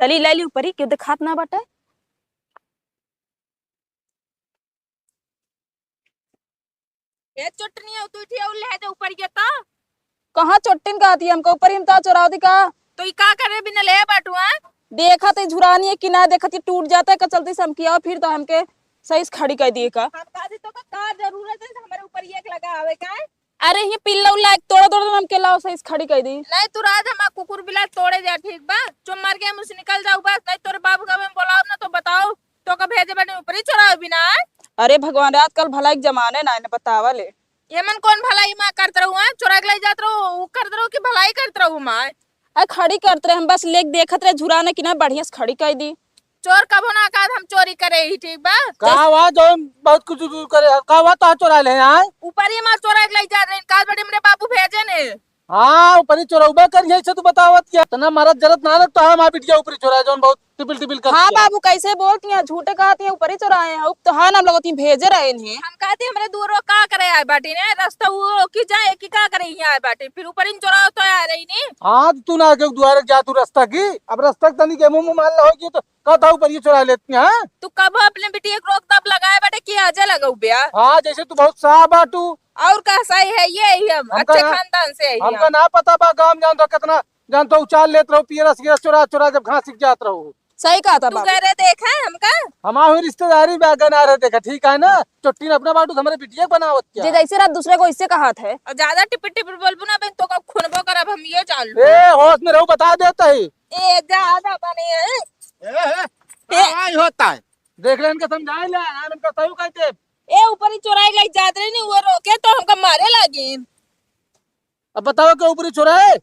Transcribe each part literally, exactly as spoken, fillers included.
चली, ले ली ऊपरी, केहू देखात ना बाटे। ए चोटनी, तू उठी, ले जा ऊपर ये तो। कहाँ चोटिन कहती हमको, ऊपरी हम तो चोरावती का? तो ई का करे बिना ले बाटू, हैं? देखत ही झुरानी है कि ना, देखत ही टूट जाता है, का चलती समकिया, फिर तो हमके सही से खड़ी कर दिए का। हम कहती तो का, का जरूरत है हमारे ऊपर ये लगा आवे का है? अरे, ये पिल्ला उल्ला एक तोड़ा तोड़ा हमके लाओ, सही से खड़ी कर दी। नहीं, तू राज हमार कुकुर बिलार तोड़े जा, ठीक बा? चुप मार के हम उससे निकल जाऊ बस, नहीं तोरे बाबू का हम बोलाओ ना तो बताओ, तो का भेजे बने ऊपरी चोरावे बिना, हैं? अरे भगवान रे, आजकल भलाई के जमाने ना, इन्हें बतावा ले। ये मन कौन भलाई माँ करत रहू, हैं? चोरा के ले जात रहू, ऊ करत रहू कि भलाई करत रहू माँ? अरे खड़ी करत रहे, हम बस लेके देखत रहे, झुरा न कि ना, बढ़िया से खड़ी कर दी। चोर कबो ना कहत हम चोरी करे ही, ठीक बा? का हुआ जौन बहुत कुछ कुछ करे, का हुआ तो चोरा ले आए? ऊपर ही मार चोरा के ले जात रहे, काल बड़े हमरे बाबू भेजे ने। हाँ, ऊपरी चोरौबे करिए, से तू बतावत क्या? इतना मरद जरत ना रख, तो हम आप बिटिया ऊपरी चोरा, जौन बहुत टिपिल टिपिल करत हाँ क्या? बाबू, कैसे बोलती हैं, झूठे कहती हैं, ऊपरी चोराए हैं, उ तो हाँ नाम लगती हैं, भेजे रहे इन्हें। हम कहते हमरे दूर वो का करे आए बाटी ने, रास्ता वो की जाए कि का करे यहाँ आए बाटी, फिर ऊपर इन चोरा तो आ रही नी। हाँ, तो तू ना के दुआरे जा तू रास्ता की, अब रास्ता के तनी के मुंह मुंह मार ला होगी तो का था ऊपर ये चोरा लेती हैं, हाँ? तू कब अपने बिटिया के रोक दब लगाए बाटे कि आजे लगऊ ब्या? हाँ, जैसे तू बहुत साफ बाटू। और का सही है, ये ही हम हमका अच्छे ना, खानदान से ही हमका हम। ना पता बा, गाँव जान तो कितना, जान तो उचाल लेत रहो, पियरस गिरस चोरा चोरा जब घास सीख जात रहो। सही कहा था तू बाबू। गहरे देख है हमका? हमार हुई रिश्तेदारी बा, गना रहे देखा, ठीक है ना? चोट्टी ने अपना बाटू हमरे बिटिया के बनावत क्या? जे जैसे रात दूसरे को इससे कहा था। और ज्यादा टिपिर टिपिर बोलबू ना बहन, तो का खुनबो करब हम, ये जान लो। ए, होश में रहू, बता देता ही। ए, ज्यादा बने है। ए, ए, ए। का भाई होता है? देख ले इनका, समझाए ले, यार इनका सही कहते। ए, ऊपर ही चोराई लाई जात रही नी, वो रोके तो हमका मारे लागे। अब बताओ, के ऊपरी चोराए?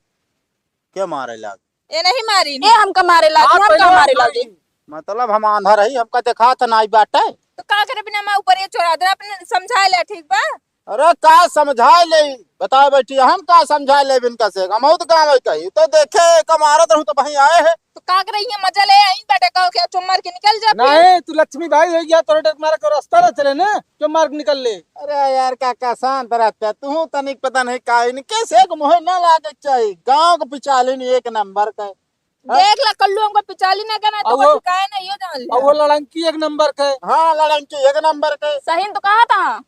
के मारे लाग? ए, नहीं मारी ए, नी। हमका मारे लागे, आप हमका पहले मारे आप लागे। मतलब हम आंधा रही, हमका देखा था नाई बाटे। तो का करे बिना माँ ऊपर ये चोरा दे, अपने समझाए ले, ठीक बा? अरे का समझाए ले, बताओ बेटी, हम का समझाए ले बिन कसे, हम तो गाँव कही, तो देखे का मारत रहूं तो वहीं आए हैं। तो का करे, ये मजा ले आई बाटे, कहो क्या चुम्मर के निकल जा फिर। नहीं, तू लक्ष्मी भाई हो गया, तोरे डर मारा को रास्ता ना चले ना, चुम्मर के निकल ले। अरे यार काका, शांत रहते, तू तनिक पता नहीं का, इनके से एक मोहे ना लागे के चाही, गाँव के पिचालिन एक नंबर का। हाँ? देख ला कल्लू, हमको पिचाली ना कहना, तो अब वो, काहे ना, यो जान ले। अब वो लड़ंकी एक नंबर के। हाँ, लड़ंकी एक नंबर के। सही तो कहा था।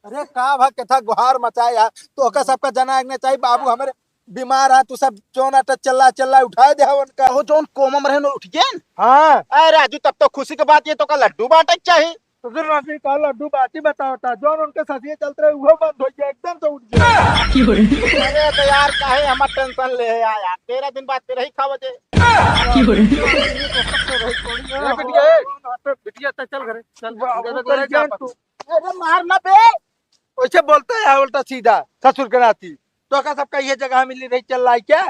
अरे का भा केथा गुहार मचाए यार, तो ओका सबका जना एक ने चाहिए, बाबू हमरे बीमार है, तू सब जोन अटा चिल्ला चिल्ला उठाए दे उनका। वो जोन कोमम रहे न उठ गए न। हाँ। अरे राजू, तब तो खुशी के बात ये तो का लड्डू बांटे के चाही। तो फिर राजू का लड्डू बाटी बताओ था, जोन उनके ससिए चलत रहे वो बंद हो गया, एकदम से उठ गया। अरे तो यार काहे हमार टेंशन ले है यार, यार तेरह दिन बाद तेरह ही खावा दे। ए, बिटिया, ए, बिटिया, चल घरे, चल। बाबू, इधर, इधर, चल जा, तू। अरे मार ना बे। वैसे बोलता है उल्टा सीधा ससुर के नाती। तो का सबका ये जगह मिली रही चल लाई क्या?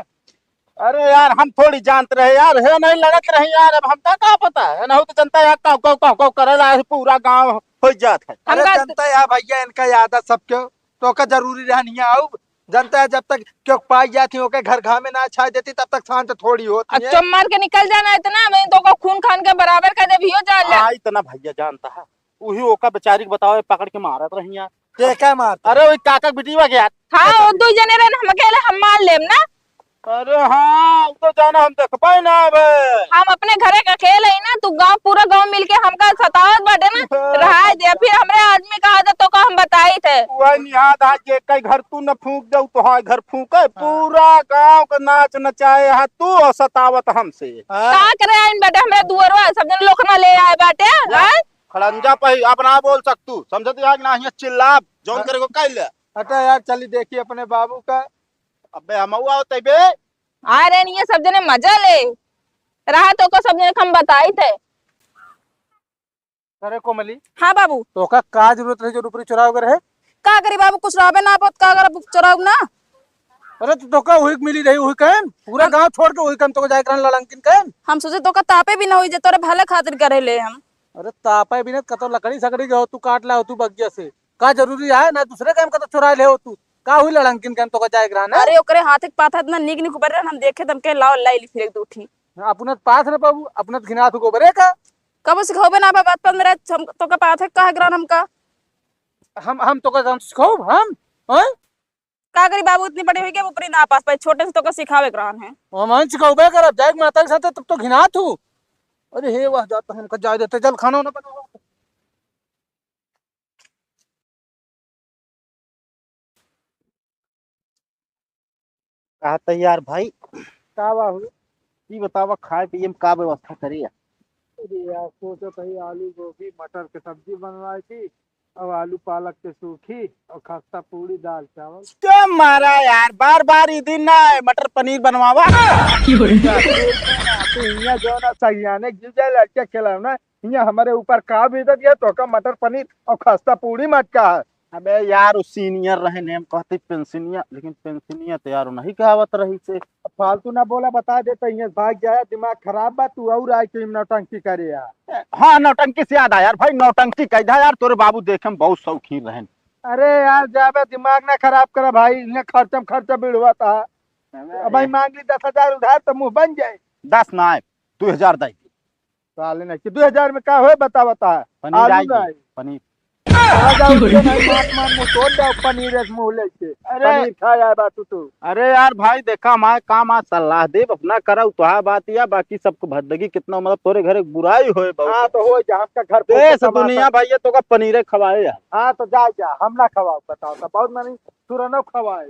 अरे यार, हम थोड़ी जानत रहे यार, हे नहीं लड़त रहे यार, अब हमका का पता है, ना हो तो जनता यार काव, काव, काव, काव करे ला, पूरा गांव हो जात है। अरे हमका जनता यार भैया, इनका आदत सबके, तो का जरूरी रहनी है, आऊ जनता है जब तक क्यों पाई जाती, ओके घर घामे ना छाए देती, तब तक शांत थोड़ी होती अब है। चुप मार के निकल जाना इतना, मैं तो का खून खान के बराबर कर दे, भियो जान ले। हाँ, इतना भैया जानता है। उही ओका बेचारी के बताओ, पकड़ के मारत रही यार। के का मारत? अरे, वही काका के बिटिया के यार। हाँ, वो दो जने रहन, हम अकेले हम मार लेम ना। अरे हाँ, वो तो जाना हम देख पाए ना अब। हम अपने घरे के अकेले ही ना, तू गांव, पूरा गांव मिलके हमका सतावत बाटे ना। रहाय दे, फिर हमरे आदमी कहा था तो का हम बताई थे। वही निहाद आज जे कई घर तू न फूंक दे, तो हाँ घर फूंके। हाँ। पूरा गांव का नाच नचाए है तू और सतावत हमसे। हाँ। का करे आइन बाटे हमरे दुअरवा, सब जने लोखना ले आए बाटे, हाँ? खड़ंजा पे ही आप ना बोल सकतू, समझत या कि ना, हियां चिल्लाब, जौन हाँ। करे को कह ले। हटा यार, चली देखी अपने बाबू का। अबे हम आओ तबे। आ रहे नहीं, ये सब जने मजा ले रहा तो को सब जने हम बताई थे। अरे कोमली। हाँ बाबू। तोका का जरूरत रही जो ऊपरी चोराव करे है? का करी बाबू, कुछ रहबे ना, बहुत का करब चोराव ना। अरे तो तोका वही मिली रही, वही कहन, पूरा हम गांव छोड़ के वही कहन तोका जाए करन लड़ंकिन कहन। हम सोचे तोका तापे भी ना होई जे तोरे भले खातिर करे ले हम। अरे तापे भी ना, कतो लकड़ी सकड़ी गयो तू काट ला हो तू बगिया से, का जरूरी है ना दूसरे काम का तो चोरा ले हो तू, का हुई लड़ंकिन कहन तोका जाए करन है? अरे ओकरे हाथ के पाथा इतना नीक नीक उबर रहन, हम देखे तम के लाओ लाई ली फिर एक दो ठी। अपना पाथ न पाबू, अपना घिनाथ गोबरे का। कब सिखाओबे ना बा बात पर मेरा हम तोका पाथे कहा ग्रान हमका। हम, हम तोका हम सिखाओब हम, हैं? का करी बाबू, इतनी बड़ी हुई के ऊपरी ना पास पाई, छोटे से तोका सिखावे के रहन है। हम सिखौबे करब, जाए के माता के साथे, तब तो घिनात हूँ। अरे हे वाह, जाता हमका जाए देते, चल खाना वाना बनावा। कहा तैयार भाई। का बा हो? ई बतावा, खाए पिए में का व्यवस्था करे या? अरे यार, सोचत हई आलू गोभी मटर के सब्जी बनवाए थी, अब आलू पालक के सूखी और खस्ता पूड़ी दाल चावल। तो मारा यार, बार बार ई दिन ना है, मटर पनीर बनवावा। तू हियाँ जो ना सगियाने गिर जाए लड़के खिलाओ ना, हियाँ हमारे ऊपर का बीतत है, तोका मटर पनीर और खस्ता पूड़ी मटका है। अबे यार, उ सीनियर रहे, नेम कहते पेंसिनिया, लेकिन पेंसिनिया तो यार नहीं कहावत रही से। अब फालतू ना बोला, बता देता, हियाँ भाग जाया, दिमाग खराब बा, तू और आए के नौटंकी करे यार। हाँ, नौटंकी से याद आया यार भाई, नौटंकी कह दा यार, तोरे बाबू देखे में बहुत शौकीन रहन। अरे यार, जाबे दिमाग ना खराब करा भाई, इन्हें खर्चा में खर्चा बिड़वा था। अबे अब भाई मांग ली दस हजार उधार तो मुंह बन जाए। दस ना आए, दो हजार दे दी। साले ना कि दो हजार में का होए, बता, बता। पनीर आलू आई ना गई, आई। पनीर। आ जाओ, ये नहीं, मार, मार, मुंह तोड़ दे, पनीर एक मुंह लेके। अरे। पनीर खा जाए बाटू तू। अरे यार भाई, देखा, मैं काम आज सलाह देब, अपना करा, उतहा बात या, बाकी सबको भद्दगी कितना, मतलब, तोरे घर एक बुराई होए बहुत। हाँ, तो हो जा, हमका घर पे देश तमाशा। दुनिया भाई, ये तो का पनीरे खवाए यार। हाँ, तो जा, जा, हम ना खवाओ, बताओ, तो बहुत मनी तुरनो खवाए।